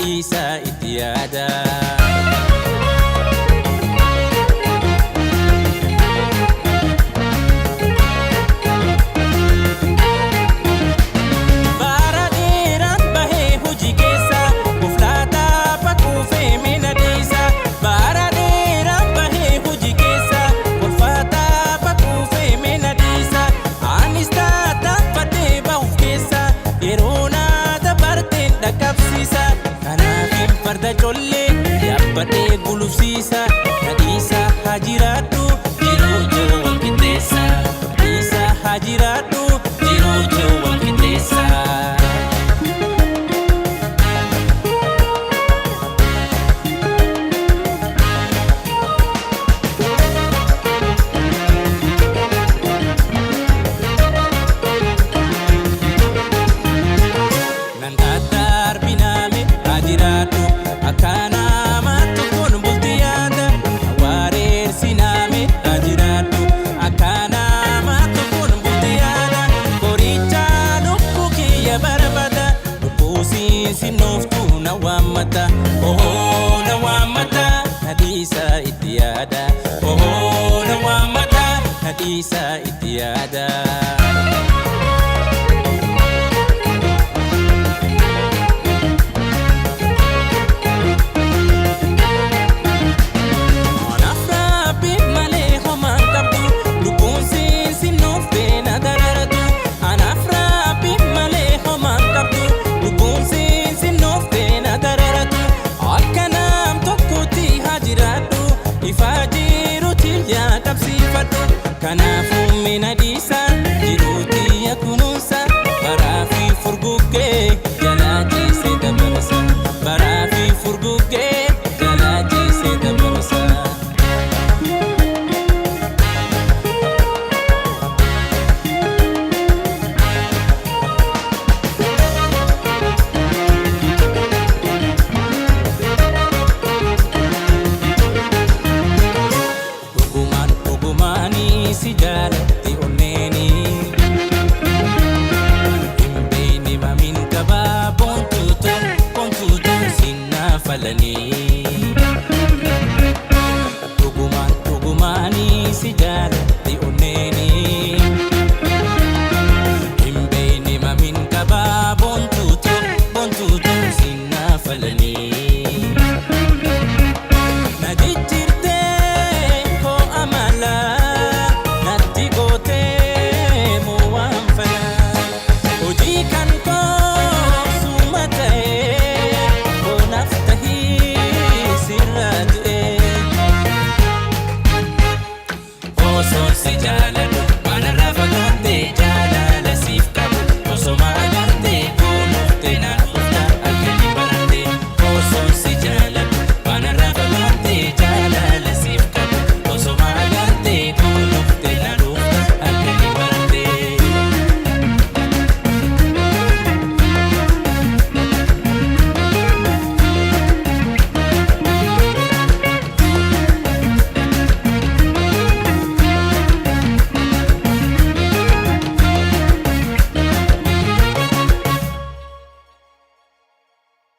Nadhiisaa itti yaada. Bara dheeraan bahee hojii keessa Kuflaataa faquufee mina dhiisa. Bara dheeraan bahee hojii keessa Ulfaataa faquufee mina dhiisa. Anis taataaffatee bahuuf keessa yeroo naa dabarteen dhaqqabsiisa. Kanaafin farda collee yaabbadhee gulufsiisa. Nadhiisa haa jiraadhu jiruu jiru wal qixxeessa. Nadhiisa haa jiraadhu jiruu jiru wal qixxeessa. Nan daddarbinaame haa jiraadhu akka nama tokkoon bulti yaada. Wareersinaame haa jiraadhu akka nama tokkoon bulti yaada. Qoricha lubbuu kiyya barbaada lubbuu siinsinuuftuu na waammata. Ohoo na waammata nadhiisa itti yaada. Ohoo na waammata nadhiisa itti yaada. Anaaf rabbi malee homaan qabdu lubbuun siinsinuuf na dararatu. Anaaf rabbi malee homaan qabdu lubbuun siinsinuuf na dararatu. Akka nam tokkotti haa jiraadhu ifaa jiruuti yaa qabsiifadhu. Kanaafuu mina dhiisa jiruuti yaa kunuunsa baraa fi furguggee jalaa ciisee dabarsa. Baraa fi furguggee jalaa ciisee dabarsa. Dhugumaan dhugumaanii si jaalatti onneeni. Hin beekne mamin qabaa boontuutu boontuutu sinna falanii.